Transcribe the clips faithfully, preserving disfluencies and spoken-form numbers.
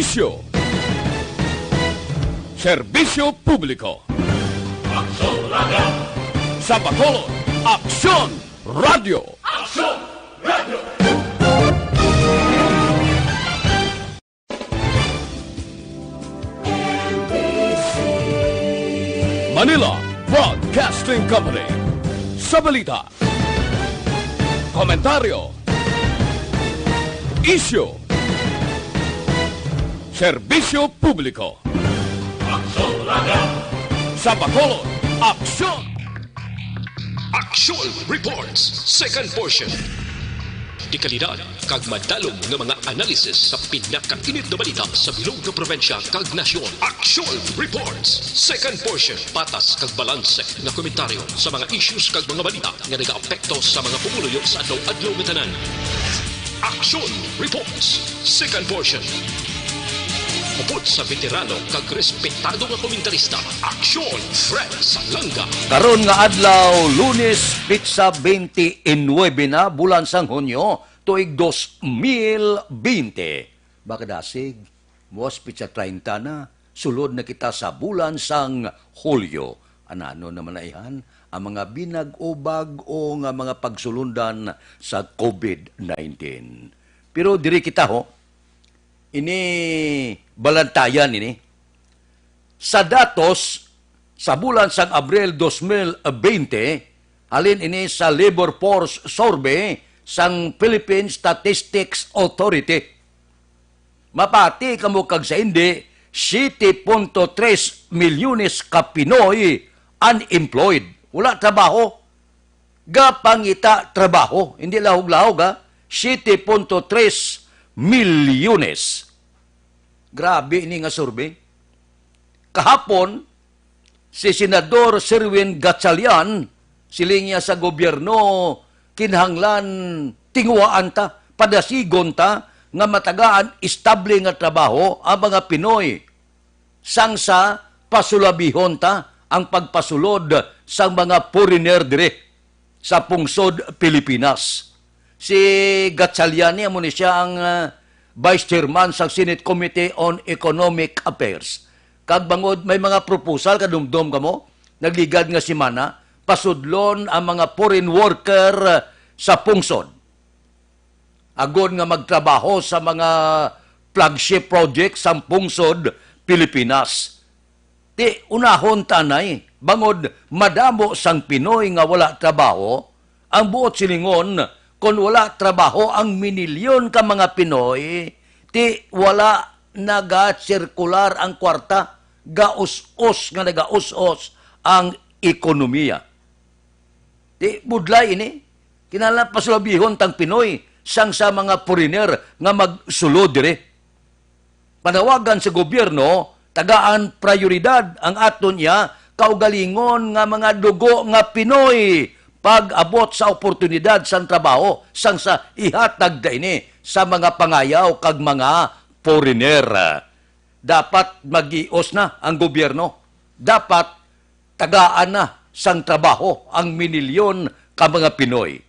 Isyu. Serbisyo publiko. Aksyon Radio. Sa Bacolod, Aksyon Radio. Aksyon Radio. Manila Broadcasting Company. Sa balita, komentaryo, isyu, serbisyo publiko. Aksyon Radio. Sa Bacolod, aksyon! Aksyon Reports, second portion. Dekalidad kag madalom nga mga analysis sa pinakainit nga balita sa bilog nga probinsya kag nasyon. Aksyon Reports, second portion. Patas kag balanse nga komentaryo sa mga issues kag mga balita nga nagaapekto sa mga pumuluyo sa adlaw-adlaw nga tanan. Aksyon Reports, second portion. Upod sa veterano kag respetado nga komentarista, Aksyon Fred Salanga. Karon nga adlaw, Lunes, petsa twenty-nine na, bulan sang Hunyo, tuig dos mil bente. Bakadasig, mos petsa treinta na, sulod na kita sa bulan sang Hulyo. Anano naman na ihan ang mga binag-o-bag-o nga mga pagsulundan sa covid nineteen. Pero diri kita, ho, ini balantayan ini. Sa datos, sa bulan sang Abril dos mil bente, halin ini sa Labor Force Survey sang Philippine Statistics Authority. Mapati kamo kag sa hindi, siete punto tres milyones ka Pinoy unemployed. Wala trabaho. Gapangita trabaho. Hindi lahog-lahog, ha? Siete punto tres milyones. Grabe ini nga survey. Kahapon, si Senador Sherwin Gatchalian, siling niya sa gobyerno, kinahanglan tinguhaan ta, padasigon ta, nga matagaan estable nga trabaho ang mga Pinoy, sang sa pasulabihon ta ang pagpasulod sang mga foreigner diri sa pungsod Pilipinas. Si Gatchalian, amo ni siya ang, ah, Vice Chairman sa Senate Committee on Economic Affairs. Kag bangod may mga proposal, kadumdom kamo, nagligad nga semana, pasudlon ang mga foreign worker, ah, sa pungsod, agod nga magtrabaho sa mga flagship project sang pungsod Pilipinas. Ti unahon ta anay, bangod madamo sang Pinoy nga wala trabaho. Ang buot silingon, kon wala trabaho ang minilyon ka mga Pinoy, ti wala nagasirkular ang kwarta, gaus-os nga nagaus-os ang ekonomiya. Ti budlay ini. Kinahanglan pasulabihon tang Pinoy sang sa mga foreigner nga magsulod diri. Panawagan sa gobyerno, tagaan prioridad ang aton iya kaugalingon nga mga dugo nga Pinoy pag-abot sa oportunidad sang trabaho sang sa ihatag da ini sa mga pangayaw kag mga foreigner. Dapat magios na ang gobyerno. Dapat tagaan na sang trabaho ang minilyon ka mga Pinoy.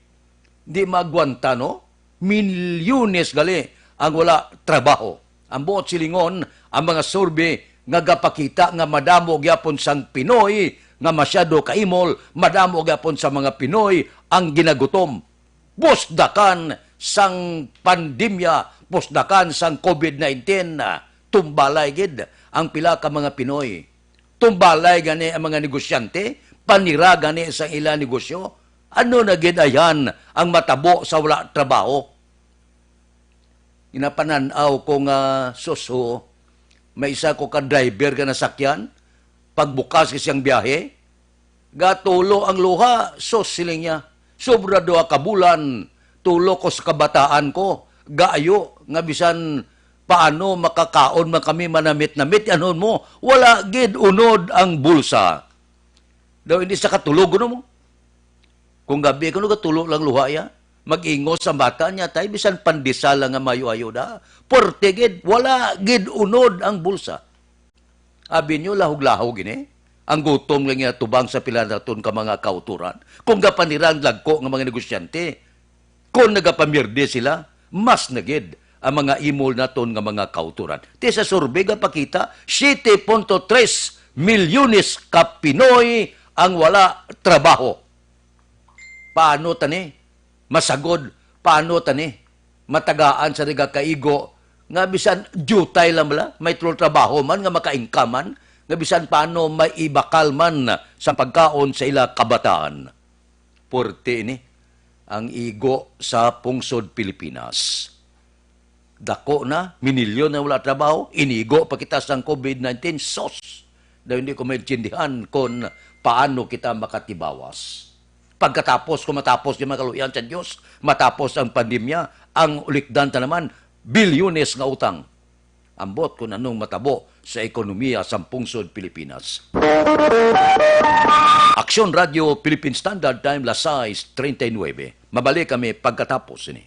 Di maagwanta, no? Milyones gali ang wala trabaho. Ang buot silingon, ang mga survey nga gapakita nga madamo gyapon sang Pinoy nga masyado kaimol, madamo gyapon sa mga Pinoy ang ginagutom. Pusdakan sang pandemya, pusdakan sang covid nineteen, ah, tumbalay gid ang pila ka mga Pinoy. Tumbalay gani ang mga negosyante, panira gani sa ila negosyo. Ano na gid ayan ang matabo sa wala trabaho? Ginapanan-aw ko nga, sus, ho, may isa ko ka driver ka nasakyan, pagbukas ka siyang biyahe, gatulo ang luha, sus, siling niya. Sobra duha ka bulan, tulo ko sa kabataan ko, gaayo nga bisan paano makakaon man kami manamit-namit, anhon mo, wala gid unod ang bulsa. Daw hindi sa katulog, ano mo? Kung gabi, kung gatulo lang luha ya, mag-ingos sa bata niya, tay, bisan pandesal lang nga mayo-ayo da. Puwerte gid, wala gid unod ang bulsa. Abi niyo, lahog-lahog ini. Ang gutom nga ginatubang sa pila naton ka mga kauturan. Kung gapanira ang lagko nga mga negosyante, kung nagapamierde sila, mas na gid ang mga imol naton nga mga kautoran. Ti sa survey nga pakita, siete punto tres milyones ka Pinoy ang wala trabaho. Paano tani? Masagod, paano tani? Matagaan sa nagakaigo nga bisan diutay lang bala, may tro-, trabaho man nga maka-income man, nga bisan paano may ibakal man sa pagkaon sa ila kabataan. Puwerte ini ang igo sa pungsod Pilipinas. Dako na, minilyon na wala trabaho, inigo pa kita sang covid nineteen, sos! Daw hindi ko maintindihan kung paano kita makatibawas. Pagkatapos, kung matapos yung mga kaluyan sa Diyos, matapos ang pandemya, ang ulikdan ta naman, bilyones nga utang. Ambot kung anong matabo sa ekonomiya sang pungsod Pilipinas. Aksyon Radio Philippine Standard Time, las sais treinta y nueve. Mabalik kami pagkatapos ini.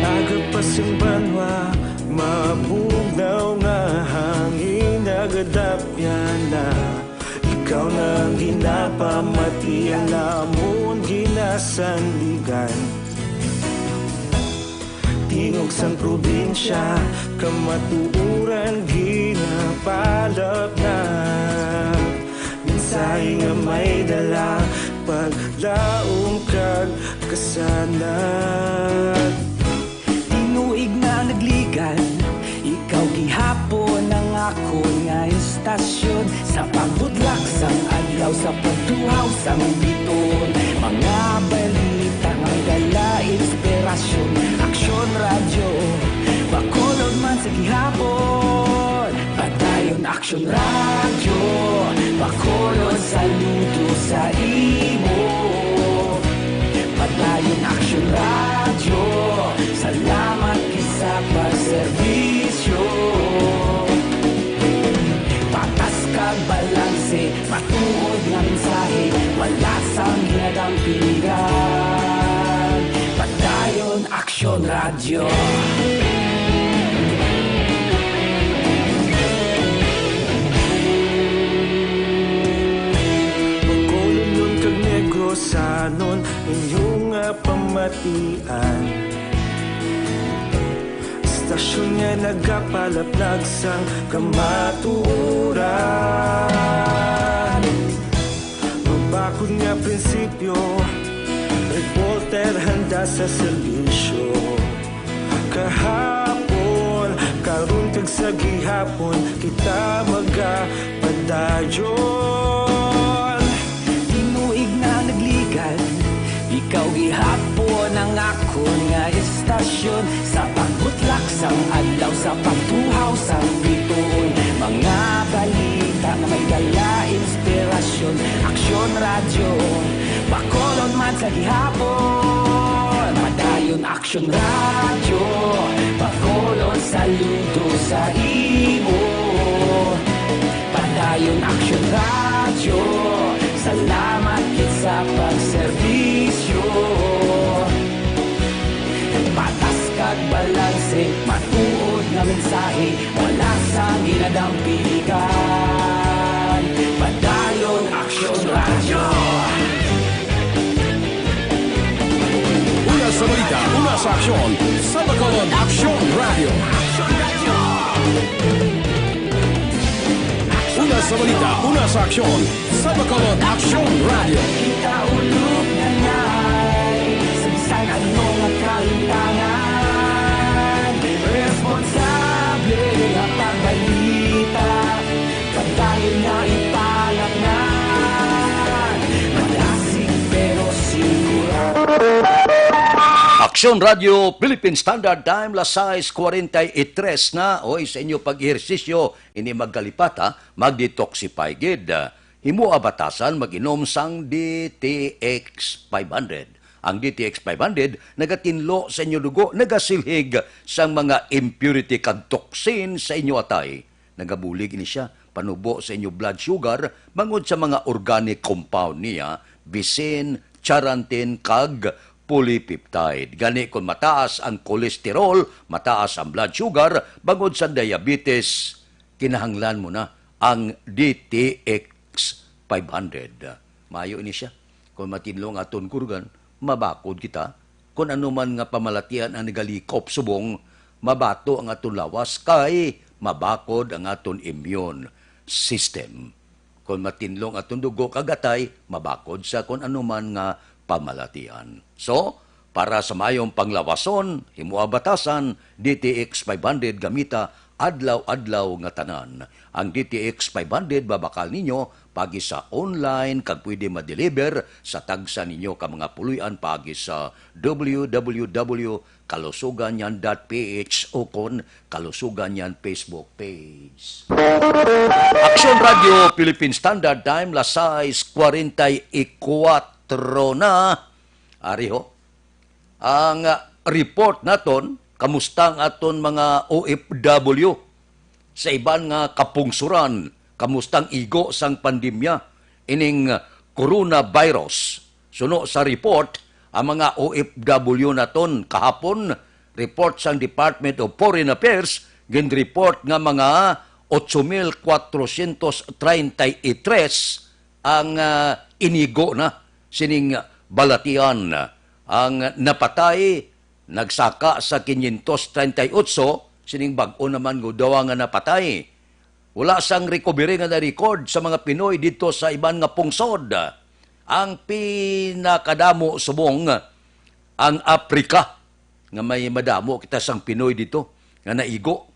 Aga pa sing banwa, mabugnaw nga hangin, nagadapyan na. Ikaw na ang ginapamati, ang amon ginasandigan. Tingog sang probinsya, kamatuoran ginapalapnap. Mensahe nga may dala, paglaom kag kasanag. Tinuig na nagligan, ikaw gihapon ang akon nga istasyon. Sa pagbudlak sang adlaw, sa pagtuhaw sang bituon, mga balita nga dala inspirasyon. Aksyon Radyo, Bacolod man sa gihapon. Padayon Aksyon Radyo, Bacolod, saludo sa imo. Padayon Aksyon Radyo, salamat gid sa pagserbisyo. Patas kag balanse, matuod nga mensahe, wala sang ginadampigan. Padayon Aksyon Radyo. Bacolodnon kag Negrosanon, inyo nga pamatian. Istasyon nga nagapalaplag sang kamatuoran. Mabakod nga prinsipyo, reporter handa sa serbisyo. Kahapon, karon kag sa gihapon, kita magapadayon. Tinuig na nagligan, ikaw gihapon ang akon nga istasyon. Sa pagbutlak sang adlaw, sa pagtuhaw sang bituon, mga balita nga may dala inspirasyon. Aksyon Radyo, Bacolod man sa gihapon. Padayon Aksyon Radyo, Bacolod, saludo sa imo. Padayon Aksyon Radyo, salamat gid sa pagserbisyo. Patas kag balanse, matuod nga mensahe, wala sang ginadampigan. Padayon Aksyon Radyo. Una sa balita, una sa aksyon, sa Bacolod Aksyon Radyo. Una sa balita, una sa aksyon, sa Bacolod Aksyon Radyo. Kita ulog na ngay, sa bisan ano nga kalintangan, responsable nga pagbalita. Padayon nga ipalapngan, madasig pero sigurado. Aksyon Radyo Philippine Standard Time, las sais cuarenta y tres na. Hoy, sa inyo pag-ehersisyo, ini magkalipata, mag-detoxify gid. Himoa batasan mag-inom sang D T X five hundred. Ang D T X five hundred nagatinlo sa inyo dugo, nagasilhig sang mga impurity kag toxin sa inyo atay. Nagabulig ini sia panubo sa inyo blood sugar bangod sa mga organic compound niya, bisin charantin, kag polypeptide. Gani, kung mataas ang cholesterol, mataas ang blood sugar, bangod sa diabetes, kinahanglan mo na ang D T X five hundred. Maayo ini siya. Kung matinlo ang aton kurugan, mabakod kita. Kung ano man nga pamalatian ang nagalikop subong, mabato ang aton lawas kay mabakod ang aton immune system. Kon matinlo ang aton dugo kag atay, mabakod sa kon ano man nga pamalatian. So, para sa mayong panglawason, himoa batasan, D T X five hundred gamita adlaw-adlaw nga tanan. Ang D T X five hundred babakal ninyo pagi sa online kag pwede ma-deliver sa tagsa ninyo ka mga puloy-an pagi sa W W W kalusugan.ph o kon Kalusugan Yan Facebook page. Aksyon Radio Philippine Standard Time, las sais cuarenta y cuatro na. Ari ho, ang, ah, report naton, kamusta ang aton mga O F W sa iban nga kapungsuran, kamusta ang igo sang pandemya ining coronavirus. Suno sa report, ang mga O F W naton kahapon, report sang Department of Foreign Affairs, ginreport nga mga ocho mil cuatrocientos treinta y tres ang, ah, inigo na sining balatian. Ang napatay nagsaka sa quinientos treinta y ocho, sining bag-o naman nga duwa nga napatay. Wala sang recovery nga na-record sa mga Pinoy didto sa iban nga pungsod. Ang pinakadamo subong ang Africa, nga may madamo kita sang Pinoy dito nga naigo.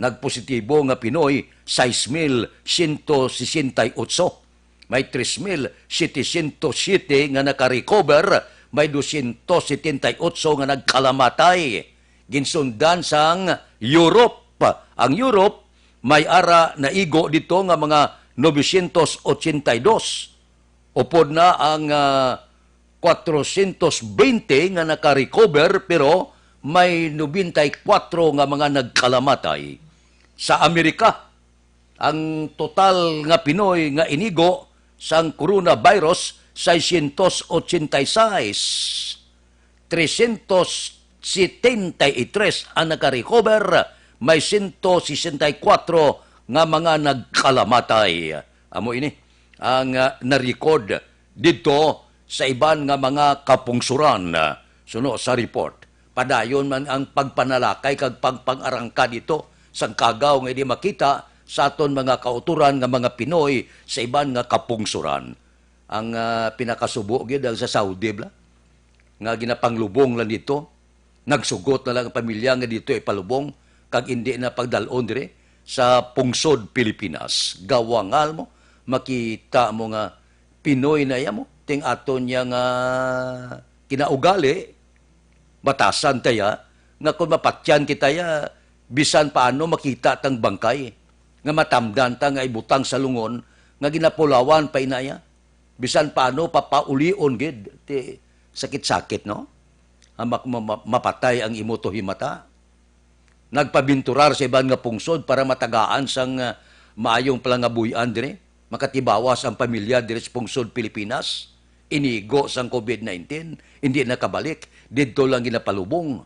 Nagpositibo nga Pinoy, sais mil siyento sesenta y ocho. May tres mil setecientos siete nga naka-recover, may dosyentos setenta y ocho nga nagkalamatay. Ginsundan sang Europe. Ang Europe, may ara naigo dito nga mga novecientos ochenta y dos. Upod na ang, ah, cuatrocientos veinte nga naka-recover, pero may noventa y cuatro nga mga nagkalamatay. Sa Amerika, ang total nga Pinoy nga inigo sang coronavirus, seiscientos ochenta y seis. Trescientos setenta y tres ang naka-recover, may sento sesenta y kuwatro nga mga nagkalamatay. Amo ini ang, ah, na-record didto sa iban nga mga kapungsoran, ah, suno sa report. Padayon man ang pagpanalakay kag pagpang-arangka didto sang kagaw nga hindi makita sa aton mga kautoran nga mga Pinoy sa iban nga kapungsoran. Ang, ah, pinakasubo gyud ang sa Saudi, bala, nga ginapanglubong lang didto. Nagsugot na lang ang pamilya nga didto ipalubong kag indi na pagdal-on diri sa pungsod Pilipinas. Gawangal mo, makita mo nga Pinoy na iya mo. Ting aton niya nga kinaugali, batasan ta iya, nga kung mapatyan kita iya, bisan paano makita tang bangkay, nga matamdan ta nga ibutang sa lungon, nga ginapulawan pa ina iya. Bisan paano, papaulion gid. Ti, sakit-sakit, no? Ang mak-, ma-, ma-, mapatay ang imo to himata. Nagpabinturar sa iban nga pungsod para matagaan sang, ah, maayong palangabuy-an diri. Makatibawas ang pamilya diri sa pungsod Pilipinas. Inigo sang COVID nineteen, hindi nakabalik. Didto lang ginapalubong.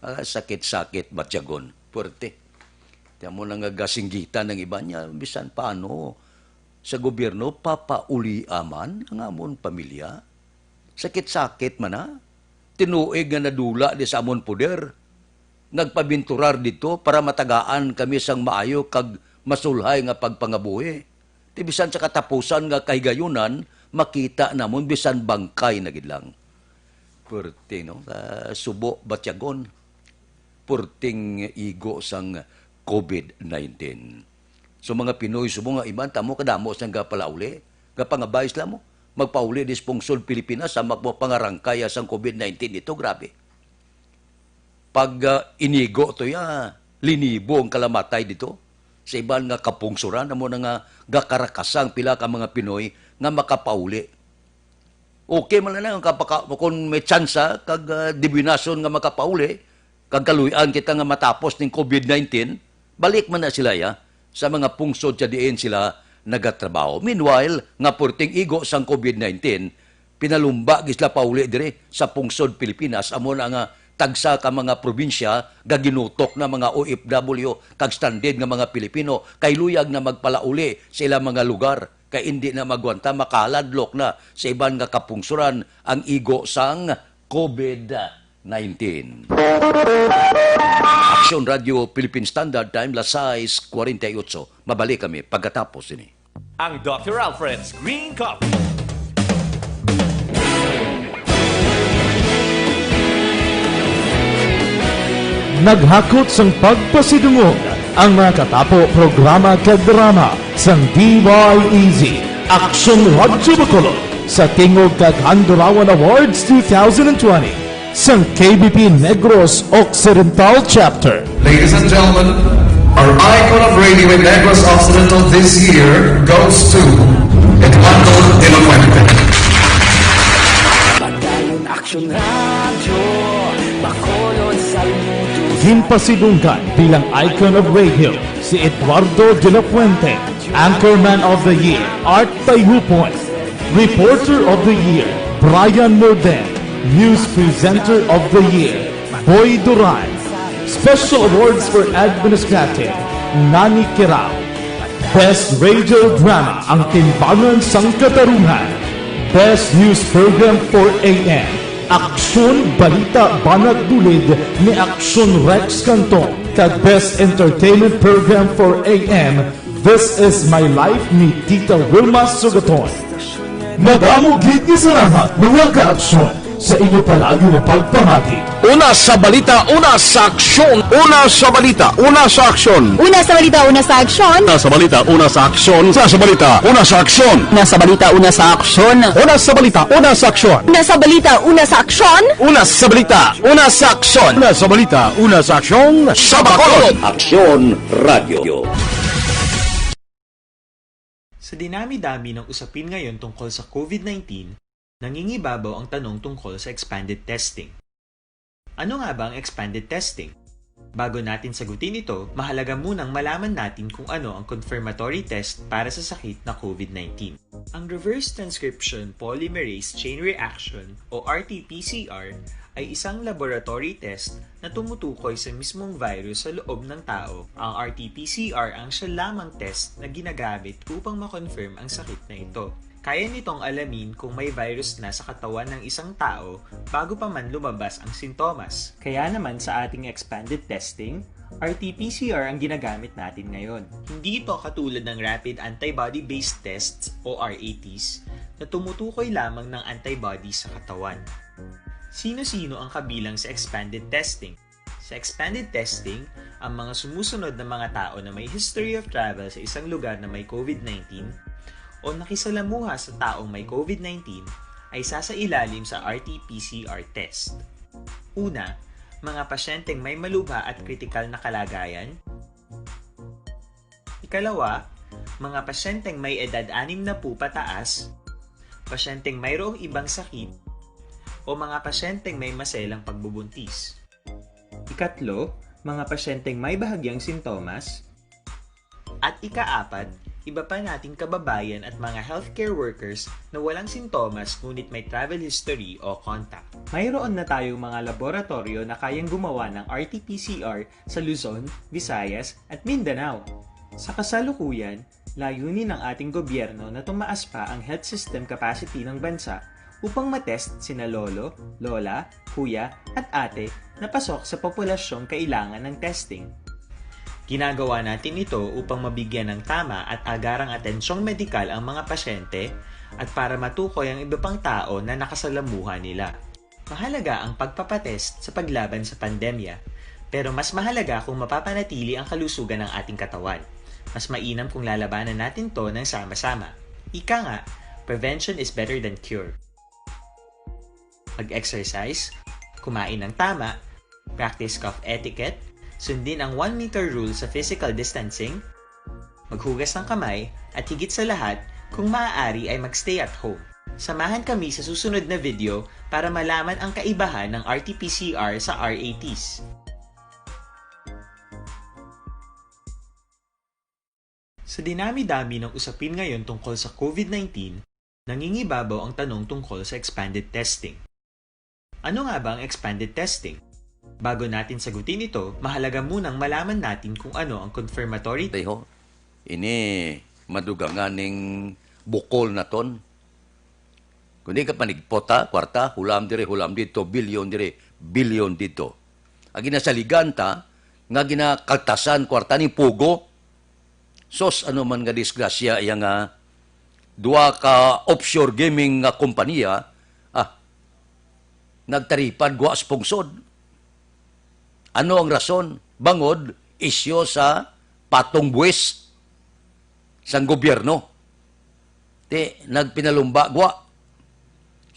Ah, sakit-sakit, batyagon. Puwerte. Tiyan mo na nga gasinggitan ng iba niya, bisan paano sa gobyerno, papaulia man ang amon pamilya. Sakit-sakit man na. Tinuig nga nadula di sa amon poder. Nagpabinturar dito para matagaan kami sang maayo kag masulhay nga pagpangabuhi. Ti bisan sa katapusan nga kahigayunan, makita namon bisan bangkay na gid lang. Puwerte, no? Ah, subo, batyagon. Puwerte nga igo sang COVID nineteen. So, mga Pinoy, subo nga iban, tamo kadamo sang gapalauli. Gapangabay sila mo. Magpauli di sa pungsod Pilipinas, sa magpangarangkaya sang COVID nineteen dito, grabe. Pag, ah, inigo to ya, linibo ang kalamatay dito. Sa iban nga kapungsuran, amo na nga gakarakasang pila ka mga Pinoy nga makapauli. Okay man lang ang kapaka-, kung may tsansa kag, ah, dibinasyon nga makapauli, kag kaluy-an kita nga matapos ning COVID nineteen, balik man na sila ya sa mga pungsod sa diin sila nagatrabaho. Meanwhile, nga purting igo sang COVID nineteen, Pinalumba gid sila pauli diri sa pungsod Pilipinas, amo na nga tagsa ka mga probinsya gaginutok na mga O F W kag stranded nga mga Pilipino kay luyag na magpalauli sa ilang mga lugar kay indi na magwanta, makaladlok na sa iban nga kapungsoran ang igo sang COVID nineteen. Aksyon Radio Philippine Standard Time, las sais cuarenta y ocho. Mabalik kami pagkatapos ini. Ang Doctor Alfred's Green Coffee. Naghakot sang pagpasidungog ang mga katapo programa kag drama sang D Y E Z, Aksyon Radyo Bacolod, sa tingog kag Handurawan Awards two thousand twenty sang K B P Negros Occidental Chapter. Ladies and gentlemen, our icon of radio in Negros Occidental this year goes to Eduardo de la Fuente. Padayon Aksyon Radyo, Bacolod, Salmudo. Ginpasidunggan bilang icon of radio si Eduardo de la Fuente, Anchorman of the Year, Art Tayupoy, Reporter of the Year, Brian Morden, News Presenter of the Year, Boy Duran. Special Awards for Administrative, Nani Kirao. Best Radio Drama, Ang Timbangan sang Katarungan. Best News Program for A M, Aksyon Balita Banat Bulid ni Aksyon Rex Canton, kag Best Entertainment Program for A M, This Is My Life ni Tita Wilma Sugaton. Madamo gid nga salamat, mga ka-aksyon, sa inyo palagi nga pagpamati. Una sa balita, una sa aksyon. Una sa balita, una sa aksyon. Una sa balita, una sa aksyon. Una sa balita, una sa aksyon. Una sa balita, una sa aksyon. Una sa balita, una sa aksyon. Una sa balita, una sa aksyon. Una sa balita, una sa aksyon. Una sa balita, una sa aksyon. Una sa balita, una sa aksyon. Sa Bacolod. Aksyon Radio. Sa dinami-dami ng usapin ngayon tungkol sa COVID nineteen, nangingibabaw ang tanong tungkol sa expanded testing. Ano nga ba ang expanded testing? Bago natin sagutin ito, mahalaga munang malaman natin kung ano ang confirmatory test para sa sakit na COVID nineteen. Ang reverse transcription polymerase chain reaction o R T P C R ay isang laboratory test na tumutukoy sa mismong virus sa loob ng tao. Ang R T P C R ang siya lamang test na ginagamit upang ma-confirm ang sakit na ito. Kaya nitong alamin kung may virus na sa katawan ng isang tao bago pa man lumabas ang sintomas. Kaya naman sa ating expanded testing, R T P C R ang ginagamit natin ngayon. Hindi ito katulad ng rapid antibody-based tests o R A Ts na tumutukoy lamang ng antibodies sa katawan. Sino-sino ang kabilang sa expanded testing? Sa expanded testing, ang mga sumusunod na mga tao na may history of travel sa isang lugar na may COVID nineteen o nakisalamuha sa taong may COVID nineteen ay sasailalim sa R T P C R test. Una, mga pasyenteng may malubha at kritikal na kalagayan. Ikalawa, mga pasyenteng may edad anim na po pataas, pasyenteng mayroong ibang sakit, o mga pasyenteng may maselang pagbubuntis. Ikatlo, mga pasyenteng may bahagyang sintomas. At ikaapat, iba pa nating kababayan at mga healthcare workers na walang sintomas ngunit may travel history o contact. Mayroon na tayong mga laboratoryo na kayang gumawa ng R T P C R sa Luzon, Visayas, at Mindanao. Sa kasalukuyan, layunin ng ating gobyerno na tumaas pa ang health system capacity ng bansa upang matest sina lolo, lola, kuya, at ate na pasok sa populasyong kailangan ng testing. Ginagawa natin ito upang mabigyan ng tama at agarang atensyong medikal ang mga pasyente at para matukoy ang iba pang tao na nakasalamuha nila. Mahalaga ang pagpapatest sa paglaban sa pandemya, pero mas mahalaga kung mapapanatili ang kalusugan ng ating katawan. Mas mainam kung lalabanan natin 'to ng sama-sama. Ika nga, prevention is better than cure. Mag-exercise, kumain ng tama, practice cough etiquette, sundin ang one meter rule sa physical distancing, maghugas ng kamay, at higit sa lahat, kung maaari ay mag-stay at home. Samahan kami sa susunod na video para malaman ang kaibahan ng R T P C R sa R A Ts. Sa dinami-dami ng usapin ngayon tungkol sa COVID nineteen, Nangingibabaw ang tanong tungkol sa expanded testing. Ano nga ba ang expanded testing? Bago natin sagutin ito, mahalaga munang malaman natin kung ano ang confirmatory. Tay ho, ini madugangan ning bukol naton. Kung di ka panigpot, ha, kwarta, hulam diri, hulam dito, bilyon diri, bilyon dito. Ang ginasaligan ta, nga ginakaltasan kwarta ni Pugo, sos, ano man nga disgrasya iya nga duha ka offshore gaming nga kompanya, ah, nagtaripad gwa sa pungsod. Ano ang rason? Bangod isyu sa patong buwis sang gobyerno. Ti, nagpinalumba gwa.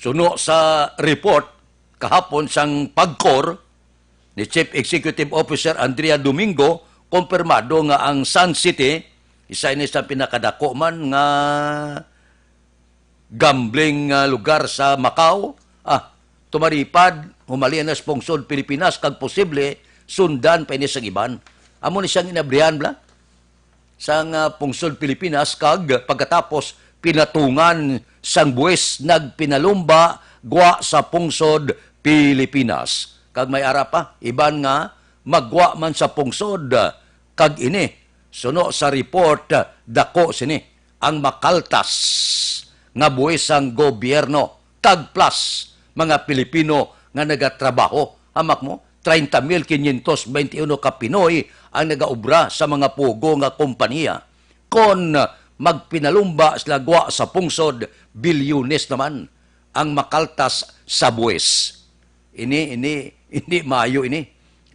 Suno sa report kahapon sang PAGCOR ni Chief Executive Officer Andrea Domingo, kompirmado nga ang Sun City, isa ini sa pinakadako man nga gambling nga lugar sa Macau, ah, tumaripad, humalian na sa pungsod Pilipinas, kag posible sundan pa ini sang iban. Amo ni siyang inabrihan, bla, sang, ah, pungsod Pilipinas, kag pagkatapos pinatungan sang buwis nagpinalumba gwa sa pungsod Pilipinas. Kag may ara pa, iban nga magwa man sa pungsod, kag ini, suno sa report, dako sini ang makaltas nga buwis sang gobyerno, kag plus mga Pilipino nga nagatrabaho. Hamak mo, treinta mil quinientos veintiuno ka Pinoy ang nagaobra sa mga pugo nga kompanya. Kon magpinalumba sila gwa sa pungsod, bilyones naman ang makaltas sa buwis. Ini, ini, hindi maayo ini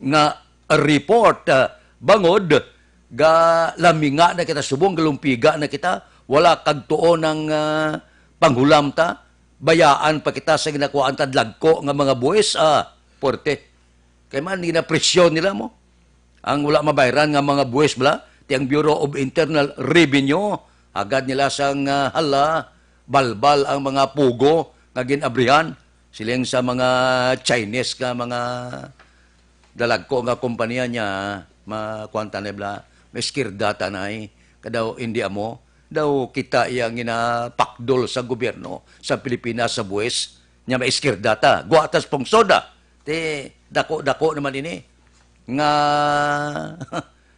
nga report, ah, bangod ga laminga na kita, subong galumpiga na kita, wala kag tuo ng, ah, panghulam ta, bayaan pa kita sa ginakuhaan ta dagko nga mga buwis, ah, puwerte. Kay man, ginapresyon nila mo. Ang wala mabayran nga mga buwis bala, ti ang Bureau of Internal Revenue, agad nila sang, ah, hala, balbal ang mga pugo nga ginabrihan. Siling sa mga Chinese nga mga dalagko nga kompanya niya, ma-, kuwan ta na bala, maiskirda ta na, eh. Kadaw, hindi amo. Daw kita iya ginapakdol sa gobyerno sa Pilipinas, sa buwis, niya maiskirda ta. Gwa ta sa pungsod, ah. Ti, dako-dako naman ini nga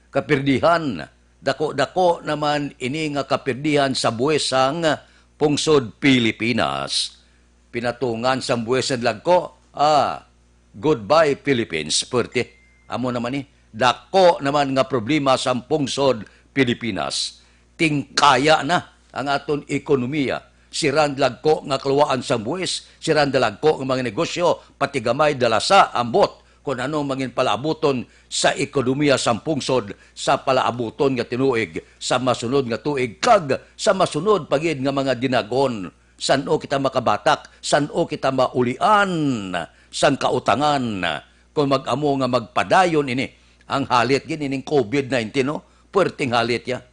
kapirdihan. Dako-dako naman ini nga kapirdihan sa buwis sang pungsod Pilipinas. Pinatungan sang buwis ang dagko, ah, goodbye Philippines, puwerte. Amo naman ni, dako naman nga problema sang pungsod Pilipinas. Tingkaya na ang aton ekonomiya. Sira ang dagko nga kaluwaan sang buwis, sira ang dalagko nga mga negosyo, pati gamay, dalasa, ambot kon ano ang mangin palaabuton sa ekonomiya sang pungsod sa palaabuton nga tinuig, sa masunod nga tuig, kag sa masunod pa gid nga mga dinagon. San-o kita makabatak, san-o kita maulian sang kautangan, kung mag-amo nga magpadayon ini ang halit gid ining covid nineteen, no? Puwerteng halit ya.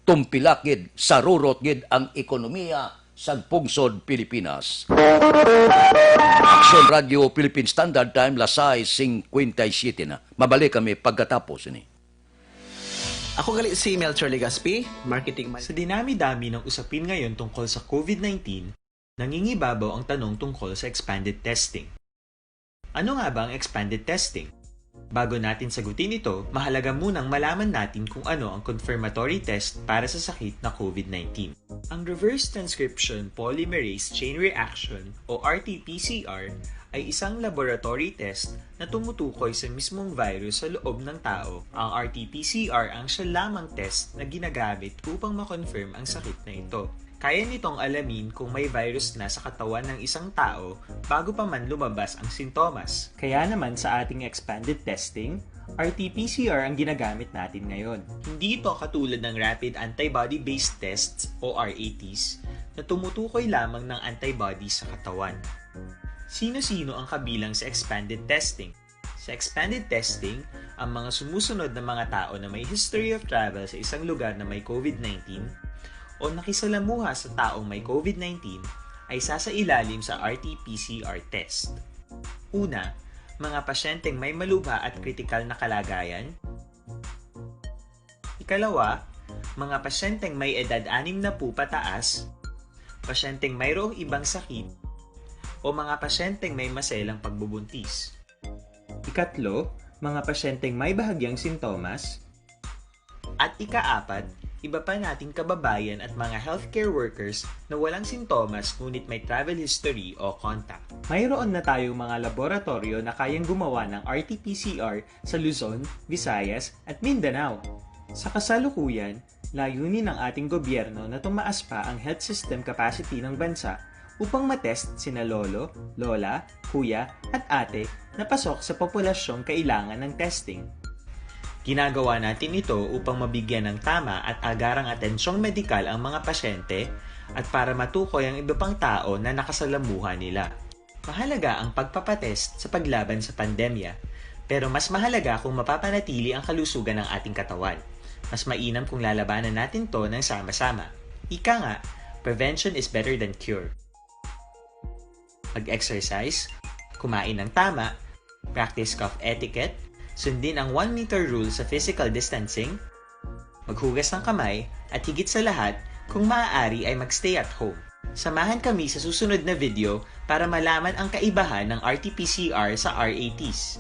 Tumpilak gid, sarurot gid ang ekonomiya sa pungsod Pilipinas. Action Radio Philippine Standard Time, las sais cincuenta y siete na. Mabalik kami pagkatapos ini. Ako gali si Melchor Legaspi, marketing man. Sa dinami-dami ng usapin ngayon tungkol sa covid nineteen, nangingibabaw ang tanong tungkol sa expanded testing. Ano nga ba ang expanded testing? Bago natin sagutin ito, mahalaga munang malaman natin kung ano ang confirmatory test para sa sakit na covid nineteen. Ang reverse transcription polymerase chain reaction o R T P C R ay isang laboratory test na tumutukoy sa mismong virus sa loob ng tao. Ang R T P C R ang siya lamang test na ginagamit upang ma-confirm ang sakit na ito. Kaya nitong alamin kung may virus na sa katawan ng isang tao bago pa man lumabas ang sintomas. Kaya naman sa ating expanded testing, R T P C R ang ginagamit natin ngayon. Hindi ito katulad ng rapid antibody-based tests o R A Ts na tumutukoy lamang ng antibody sa katawan. Sino-sino ang kabilang sa expanded testing? Sa expanded testing, ang mga sumusunod na mga tao na may history of travel sa isang lugar na may covid nineteen o nakisalamuha sa taong may covid nineteen ay sasailalim sa R T P C R test. Una, mga pasyenteng may malubha at kritikal na kalagayan. Ikalawa, mga pasyenteng may edad anim na po pataas. Pasyenteng mayroong ibang sakit, o mga pasyenteng may maselang pagbubuntis. Ikatlo, mga pasyenteng may bahagyang sintomas. At ikaapat, iba pa nating kababayan at mga healthcare workers na walang sintomas ngunit may travel history o contact. Mayroon na tayong mga laboratoryo na kayang gumawa ng R T P C R sa Luzon, Visayas, at Mindanao. Sa kasalukuyan, layunin ng ating gobyerno na tumaas pa ang health system capacity ng bansa upang matest sina lolo, lola, kuya, at ate na pasok sa populasyong kailangan ng testing. Ginagawa natin ito upang mabigyan ng tama at agarang atensyong medikal ang mga pasyente at para matukoy ang iba pang tao na nakasalamuha nila. Mahalaga ang pagpapatest sa paglaban sa pandemya, pero mas mahalaga kung mapapanatili ang kalusugan ng ating katawan. Mas mainam kung lalabanan natin to ng sama-sama. Ika nga, prevention is better than cure. Mag-exercise, kumain ng tama, practice cough etiquette, sundin ang one meter rule sa physical distancing, maghugas ng kamay, at higit sa lahat, kung maaari ay mag-stay at home. Samahan kami sa susunod na video para malaman ang kaibahan ng R T P C R sa R A Ts.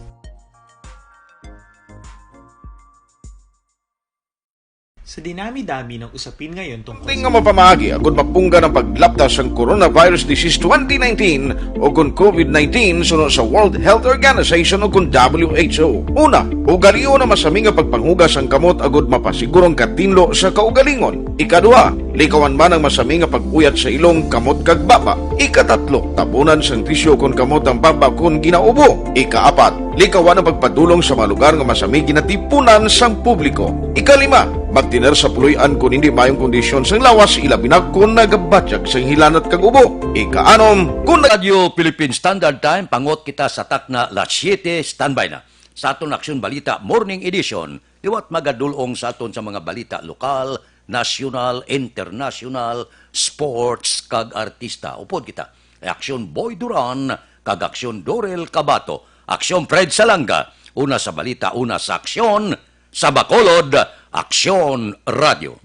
Sa dinami-dami ng usapin ngayon tungkol Ting nga mapamagi agud mapunggan ang paglapta sang coronavirus disease twenty nineteen o kon COVID nineteen suno sa World Health Organization o kon W H O. Una, ugalion ang masami nga pagpanghugas sang kamot agud mapasiguro ang katinlo sa kaugalingon. Ikaduha, likawan man ang masami nga pag-uyat sa ilong, kamot kag baba. Ikatatlo, tabunan sang tisyo kon kamot ang baba kon ginaubo. Ikaapat, likawan ang pagpadulong sa mga lugar nga masami ginatipunan sang publiko. Ikalima, magtiner sa puloy-an kon hindi maayong kondisyon sang lawas, ilabi na kon nagabatyag sang hilanat kag ubo. Ikaanom, kon nag- Radyo Philippine Standard Time, pangot kita sa takna las siete, standby na. Sa aton Aksyon Balita Morning Edition, liwat magadul-ong sa aton sa mga balita lokal, nasyonal, internasyonal, sports, kag artista. Upod kita, Aksyon Boy Duran, kag Aksyon Dorel Cabato, Aksyon Fred Salanga, una sa balita, una sa aksyon, sa Bacolod, Aksyon Radyo.